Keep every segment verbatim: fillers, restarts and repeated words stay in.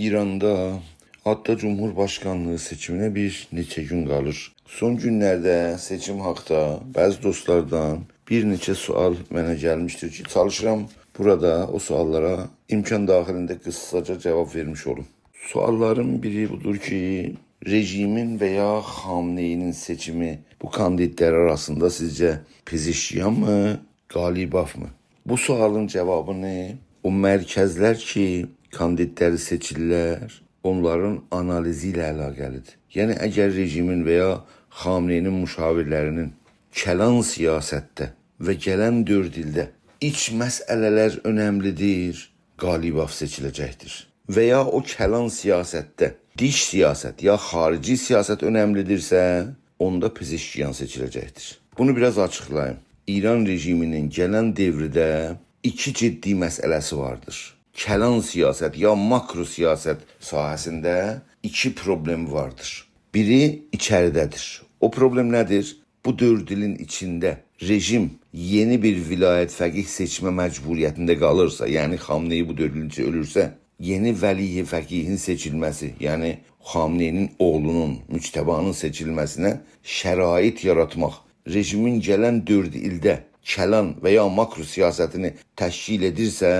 ایراندا حتی جمهورباشقانلیغی سئچیمینه بیر نئچه گون قالیر. سون گونلرده سئچیم حاقدا بعضی دوستلاردان بیر نئچه سؤال منه گلمیشدیر کی، چالیشیرام بورادا او سؤاللارا امکان داخلینده قیساجا جواب وئرمیش اولوم. سؤاللارین بیری بودور کی، رژیمین و یا خامنه‌ای‌نین سئچیمی بو کاندیدلر آراسیندا سیزجه پزشکیان‌می، قالیباف‌می؟ بو سؤالین جوابینی او مرکزلر کی، کاندیدلری سئچیرلر، اونلارین آنالیزی ایله علاقه‌لیدیر. یعنی، اگر رژیمین و یا خامنه‌ای‌نین مشاورلرینین کلان سیاستده و گلن دؤرد ایلده ایچ مسئله‌لر اؤنملیدیر، قالیباف سئچیله‌جکدیر. و یا او کلان سیاستده دیش سیاست یا خاریجی سیاست اؤنملیدیرسه، اوندا پزشکیان سئچیله‌جکدیر. بونو بیر آز آچیقلاییم. ایران رژیمینین گلن دؤورده ایکی جدی مسئله‌سی واردیر. کلان سیاست یا ماکرو سیاست ساحه‌سینده ایکی پروبلم واردیر. بیری ایچریده‌دیر. او پروبلم نه‌دیر؟ بو دؤرد ایلین ایچینده رژیم یئنی بیر ولایت فقیه سئچمه مجبوریتینده قالیرسا، یعنی خامنه‌ای بو دؤرد ایلین ایچینده اؤلورسه، یئنی ولی فقیهین سئچیلمه‌سی، یعنی خامنه‌ای‌نین اوغلونون، مجتبی‌نین سئچیلمه‌سینه شرایط یاراتماق، رژیمین گلن دؤرد ایلده کلان و یا ماکرو سیاستینی تشکیل ائدیرسه،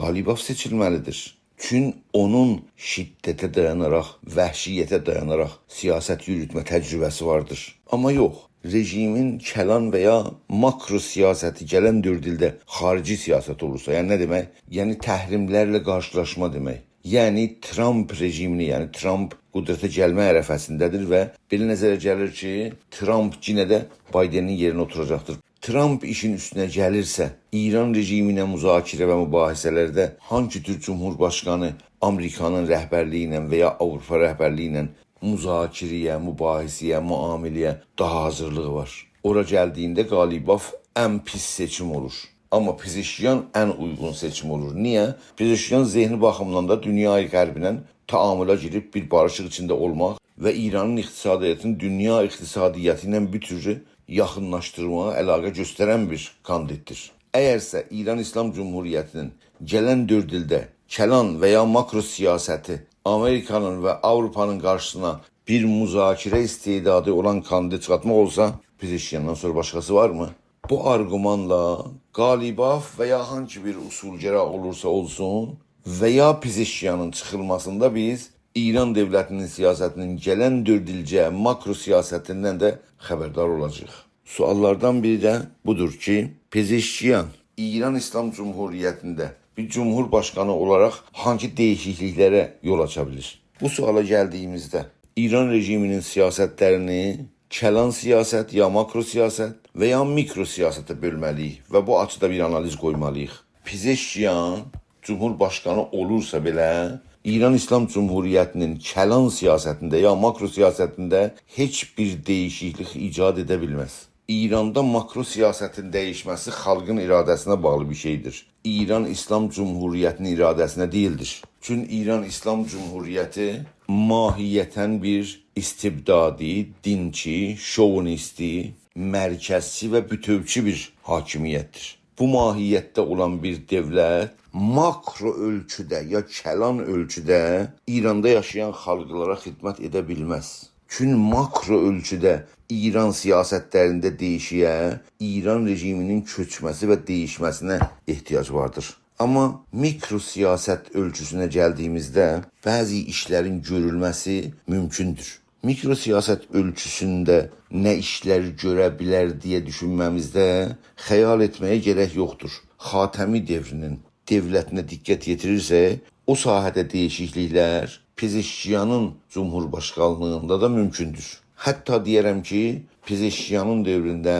قالیباف سئچیلمه‌لیدیر. چون اونون شدته دایاناراق، وحشیته دایاناراق سیاست یوروتمه تجربه‌سی واردیر. آمما یوخ، رژیمین کلان و یا ماکرو سیاستی گلن دؤرد ایلده خاریجی سیاست اولورسا، یعنی نه دئمک؟ یعنی تحریم‌لرله قارشیلاشما دئمک. یعنی ترامپ رژیمینی، یعنی ترامپ قدرته گلمه عرفه‌سینده‌دیر و بئله نظره گلیر کی، ترامپ یئنه ده بایدنین یئرینه اوتوراجاقدیر. ترامپ ایشین اوستونه گلیرسه، ایران رژیمی ایله مذاکره و مباحثه‌لرده هانگی تور جمهورباشقانی آمریکانین رهبرلیگی ایله و یا آوروپا رهبرلیگی ایله مذاکره‌یه، مباحثه‌یه، معامله‌یه داها حاضیرلیغی وار؟ اورا گلدیگینده قالیباف ان پیس سئچیم اولور. آمما پزشکیان ان اویغون سئچیم اولور. نییه؟ پزشکیان ذهنی باخیمدان دا دونیای غربینن تعامله گیریب بیر باریشیق ایچینده اولماق و ایرانین اقتصادیاتینی دونیا اقتصادیاتی ایله بیر تورلو یاخینلاشدیرماغا علاقه گؤسترن بیر کاندیددیر. اگرسه ایران ایسلام جمهوریتینین گلن دؤرد ایلده کلان و یا ماکرو سیاستی آمریکانین و آوروپانین قارشیسینا بیر مذاکره استعدادی اولان کاندید چیخارتماق اولسا، پزشکیاندان سونرا باشقاسی وارمی؟ بو آرگومانلا قالیباف و یا هانسی بیر اصولگرا اولورسا اولسون و یا پزشکیانین چیخیلماسیندا بیز ایران دؤولتینین سیاستینین گلن دؤرد ایلجه ماکرو سیاستیندن ده خبردار اولاجاغیق. سؤاللاردان بیری ده بودور کی، پزشکیان ایران ایسلام جمهوریتینده بیر جمهورباشقانی اولاراق هانسی دییشیکلیکلره یول آچا بیلیر؟ بو سؤالا گلدیگیمیزده، ایران رژیمینین سیاستلرینی کلان سیاست، یا ماکرو سیاست و یا میکرو سیاسته بؤلمه‌لی‌ییک و بو آچیدا بیر آنالیز قویمالی‌ییق. پزشکیان جمهورباشقانی اولورسا بئله، ایران ایسلام جمهوریتینین کلان سیاستینده یا ماکرو سیاستینده هئچ بیر دییشیکلیک ایجاد ائده بیلمز. ایراندا ماکرو سیاستین دییشمه‌سی خالقین اراده‌سینه باغلی بیر شئیدیر. ایران ایسلام جمهوریتینین اراده‌سینه دئییلدیر. چون ایران ایسلام جمهوریتی ماهیتاً بیر استبدادی، دینچی، شووینیستی، مرکزچی و بوتؤوچو بیر حاکمیتدیر. بو ماهیتده اولان بیر دؤولت ماکرو اؤلچوده یا کلان اؤلچوده ایراندا یاشایان خالقلارا خدمت ائده بیلمز. چون ماکرو اؤلچوده ایران سیاستلرینده دییشییه، ایران رژیمینین چؤکمه‌سی و دییشمه‌سینه احتیاج واردیر. آمما میکرو سیاست اؤلچوسونه گلدیگیمیزده بعضی ایشلرین گؤرولمه‌سی مومکوندور. میکرو سیاست اؤلچوسونده نه ایشلر گؤره بیلر دئیه دوشونمه‌میزده خیال ائتمه‌یه گرک یوخدور. خاتمی دؤورونون دؤولتینه دقت یئتیریرسک، او ساحه‌ده دییشیکلیکلر پزشکیانین جمهورباشقانلیغیندا دا مومکوندور. حتی دئیه‌رم کی، پزشکیانین دؤورونده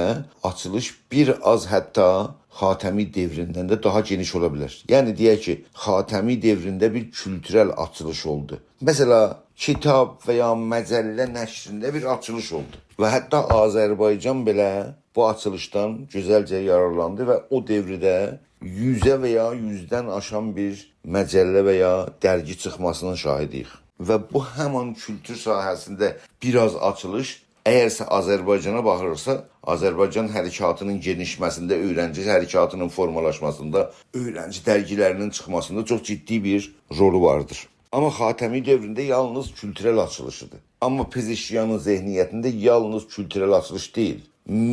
آچیلیش بیر آز حتی خاتمی دؤوروندن ده داها گئنیش اولا بیلر. یعنی دئیک کی، خاتمی دؤورونده بیر کولتورل آچیلیش اولدو. مثلا، کیتاب و یا مجله نشرینده بیر آچیلیش اولدو. و حتی آذربایجان بئله بو آچیلیشدان گؤزلجه یارارلاندی و او دؤورده یوزه و یا یوزدن آشان بیر مجله و یا درگی چیخماسینین شاهیدی‌ییک. و بو همان کولتور ساحه‌سینده بیر آز آچیلیش، اگرسه آذربایجانا باخیریقسا، آذربایجان حرکاتینین گئنیشمه‌سینده، اؤیرنجی حرکاتینین فورمالاشماسیندا، اؤیرنجی درگیلرینین چیخماسیندا چوخ جدی بیر رولو واردیر. آمما خاتمی دؤورونده یالنیز کولتورل آچیلیش ایدی. آمما پزشکیانین ذهنیتینده یالنیز کولتورل آچیلیش دئییل،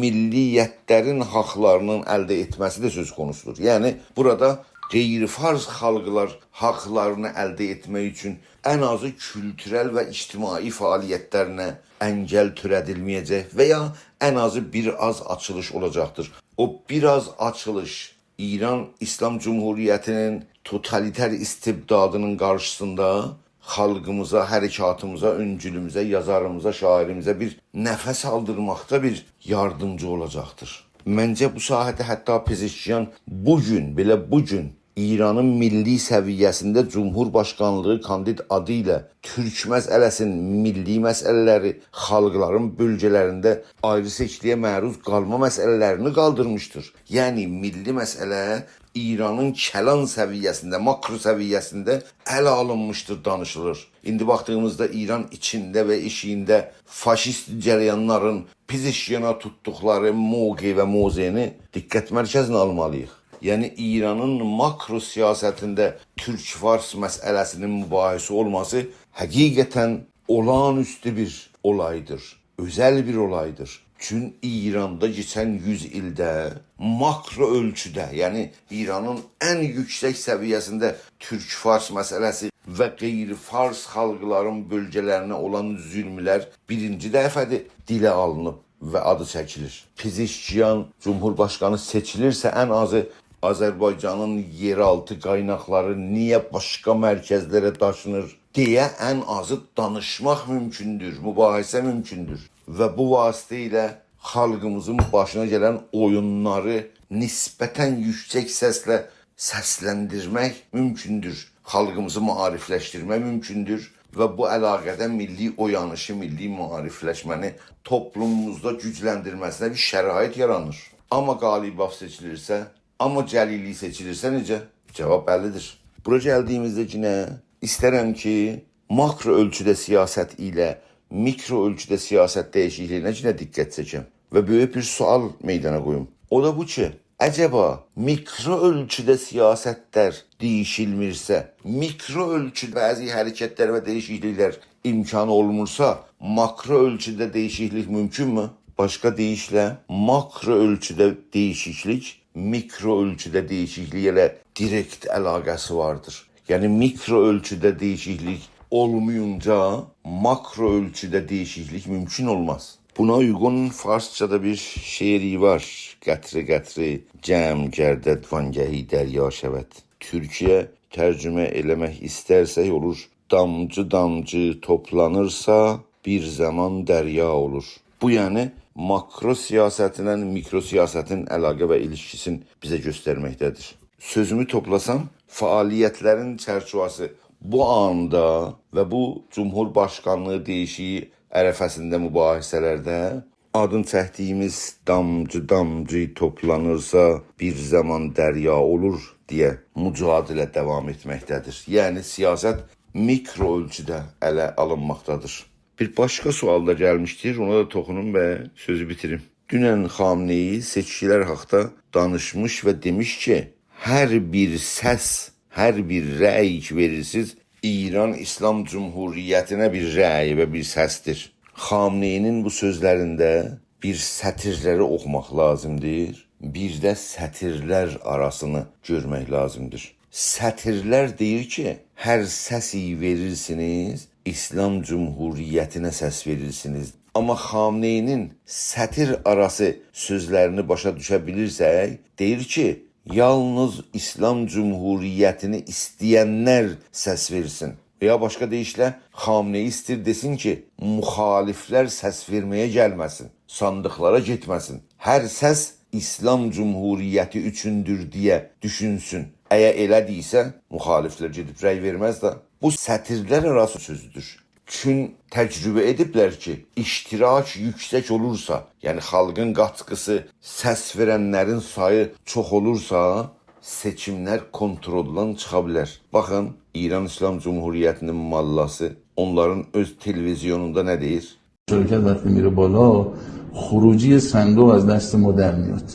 میللیتلرین حاقلارینین الده ائتمه‌سی ده سؤز قونوسودور. یعنی، بورادا غیر فارس خالقلار حاقلارینی الده ائتمک اوچون ان آزی کولتورل و اجتماعی فعالیتلرینه انگل تؤره‌دیلمه‌یه‌جک و یا ان آزی بیر آز آچیلیش اولاجاقدیر. او بیر آز آچیلیش ایران ایسلام جمهوریتی‌نین توتالیتر استبدادی‌نین قارشیسیندا خالقیمیزا، حرکاتیمیزا، اؤنجولوموزه، یازاریمیزا، شاعیریمیزه بیر نفس آلدیرماقدا بیر یاردیمجی اولاجاقدیر. منجه، بو ساحه‌ده حتی پزشکیان بو گون، بئله بو گون ایرانین میللی سویه‌سینده جمهورباشقانلیغی کاندید آدی ایله تورک مسئله‌سینی، میللی مسئله‌لری، خالقلارین بؤلگه‌لرینده آیری سئچکیلیگه معروض قالما مسئله‌لرینی قالدیرمیشدیر. یعنی، میللی مسئله ایرانین کلان سویه‌سینده، ماکرو سویه‌سینده اله آلینمیشدیر، دانیشیلیر. ایندی باخدیغیمیزدا ایران ایچینده و ائشیگینده فاشیست جریانلارین پزشکیانا توتدوقلاری موقع و موضعینی دقت مرکزینه آلمالیییق. یعنی، ایرانین ماکرو سیاستینده تورک-فارس مسئله‌سینین مباحثه اولماسی حقیقتاً اولاغان‌اوستو بیر اولایدیر، اؤزل بیر اولایدیر. چون ایراندا کئچن یوز ایلده ماکرو اؤلچوده، یعنی ایرانین ان یوکسک سویه‌سینده تورک-فارس مسئله‌سی و غیر فارس خالقلارین بؤلگه‌لرینه اولان ظلملر بیرینجی دفعه‌دیر دیله آلینیب و آدی چکیلیر. پزشکیان جمهورباشقانی سئچیلیرسه، ان آزی آذربایجانین یئرآلتی قایناقلاری نییه باشقا مرکزلره داشینیر دئیه ان آزی دانیشماق مومکوندور، مباحثه مومکوندور. و بو واسطه ایله خالقیمیزین باشینا گلن اویونلاری نسبتاً یوکسک سسله سسلندیرمک مومکوندور. خالقیمیزی معاریفلشدیرمک مومکوندور و بو علاقه‌ده میللی اویانیشی، میللی معاریفلشمه‌نی توپلوموموزدا گوجلندیرمه‌سینه بیر شرایط یارانیر. آمما قالیباف سئچیلیرسه، آمما جلیلی سئچیلیرسه نئجه؟ جاواب بللیدیر. بورا گلدیگیمیزده یئنه ایسترم کی، ماکرو اؤلچوده سیاست ایله میکرو اؤلچوده سیاست دییشیکلیگینه یئنه دقت چکم و بؤیوک بیر سؤال میدانا قویوم. او دا بو کی، عجبا میکرو اؤلچوده سیاستلر دییشیلمیرسه، میکرو اؤلچوده بعضی حرکتلر و دییشیکلیکلر امکانی اولمورسا، ماکرو اؤلچوده دییشیکلیک مومکونمو؟ باشقا دئییشله، ماکرو اؤلچوده دییشیکلیک میکرو اؤلچوده دییشیکلیگه ائله دیرکت علاقه‌سی واردیر. یعنی، میکرو اؤلچوده دییشیکلیک اولمایینجا ماکرو اؤلچوده دییشیکلیک مومکون اولماز. بونا اویغون فارسجادا بیر شعری وار: «قطره قطره جمع گردد، وانگهی دریا شود.» تورکی‌یه ترجمه ائله‌مک ایسترسک اولور: «دامجی دامجی توپلانیرسا، بیر زامان دریا اولور.» بو، یعنی، ماکرو سیاستینن میکرو سیاستین علاقه و ایلیشکیسینی بیزه گؤسترمکده‌دیر. سؤزومو توپلاسام، فعالیتلرین چرچیوه‌سی بو آندا و بو جمهورباشقانلیغی دییشیگی عرفه‌سینده مباحثه‌لرده آدین چکدیگیمیز «دامجی دامجی توپلانیرسا، بیر زامان دریا اولور» دئیه مجادله داوام ائتمکده‌دیر. یعنی، سیاست میکرو اؤلچوده اله آلینماقدادیر. بیر باشقا سؤال دا گلمیشدیر، اونا دا توخونوم و سؤزو بیتیریم. دونن خامنه‌ای سئچکیلر حاقدا دانیشمیش و دئمیش کی، هر بیر سس، هر بیر رأی کی وئریرسینیز، ایران ایسلام جمهوریتینه بیر رأی و بیر سسدیر. خامنه‌ای‌نین بو سؤزلرینده بیر سطیرلری اوخوماق لازیمدیر، بیر ده سطیرلر آراسینی گؤرمک لازیمدیر. سطیرلر دئییر کی، هر سسی وئریرسینیز، ایسلام جمهوریتینه سس وئریرسینیز. آمما خامنه‌ای‌نین سطیر آراسی سؤزلرینی باشا دوشه بیلیرسک، دئییر کی، یالنیز ایسلام جمهوریتینی ایسته‌ینلر سس وئرسین. و یا باشقا دئییشله، خامنه‌ای ایسته‌ییر دئسین کی، مخالفلر سس وئرمه‌یه گلمه‌سین، صاندیقلارا گئتمه‌سین. هر سس ایسلام جمهوریتی اوچوندور دئیه دوشونسون. اگر ائله دئییرسه، مخالفلر گئدیب رأی وئرمز ده. بو سطیرلر آراسی سؤزودور. چون تجربه ائدیبلر کی، اشتراک یوکسک اولورسا، یعنی خالقین قاتقیسی، سس وئرنلرین سایی چوخ اولورسا، سئچیملر کونترولدان چیخا بیلر. باخین، ایران ایسلام جمهوریتی‌نین ماللاسی اونلارین اؤز تلویزیونوندا نه دئییر؟ شرکت وقتی میره بالا، خروجی صندوق از دست ما در میاد.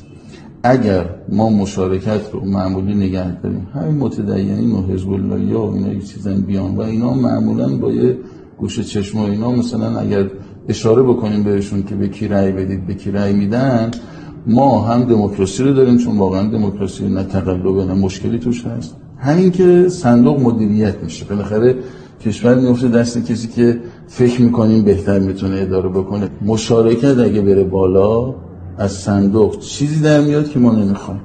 اگر ما مشارکت رو معمولی نگه داریم، همین متدینین و حزب اللهیا و اینا یه چیزن بیان و اینا معمولاً با یه گوشه چشم و اینا، مثلاً اگر اشاره بکنیم بهشون که به کی رأی بدید، به کی رأی می‌دن، ما هم دموکراسی رو داریم، چون واقعاً دموکراسی نه تقلبه نه مشکلی توش هست، همین که صندوق مدیریت می‌شه. بالاخره کشور میفته دست کسی که فکر می‌کنیم بهتر می‌تونه اداره بکنه. مشارکت اگه بره بالا، از صندوق چیزی در میاد که ما نمی‌خوایم.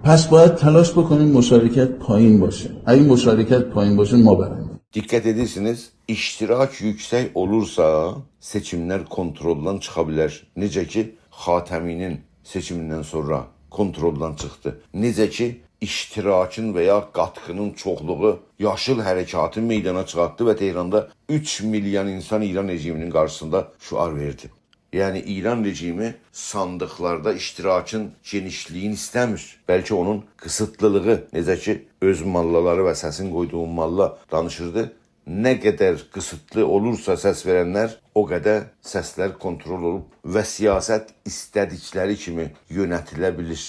پس باید تلاش بکنیم مشارکت پایین باشه. اگه مشارکت پایین باشه، ما برندیم. دقت ائدیرسینیز، اشتراک یوکسک اولورسا، سئچیملر کونترولدان چیخا بیلر. نئجه کی، خاتمی‌نین سئچیمیندن سونرا کونترولدان چیخدی. نئجه کی، اشتراکین و یا قاتقی‌نین چوخلوغو یاشیل حرکاتی میدانا چیخارتدی و تهراندا اوچ میلیون اینسان ایران رژیمی‌نین قارشیسیندا شعار وئردی. یعنی، ایران رژیمی صاندیقلاردا اشتراکین گئنیشلیگینی ایسته‌میر. بلکه اونون قیسیتلیلیغی، نئجه کی، اؤز ماللالاری و سسین قویدوغو ماللا دانیشیردی، نه قدر قیسیتلی اولورسا سس وئرنلر، او قدر سسلر کونترول اولوب و سیاست ایسته‌دیکلری کیمی یؤنتیله بیلیر.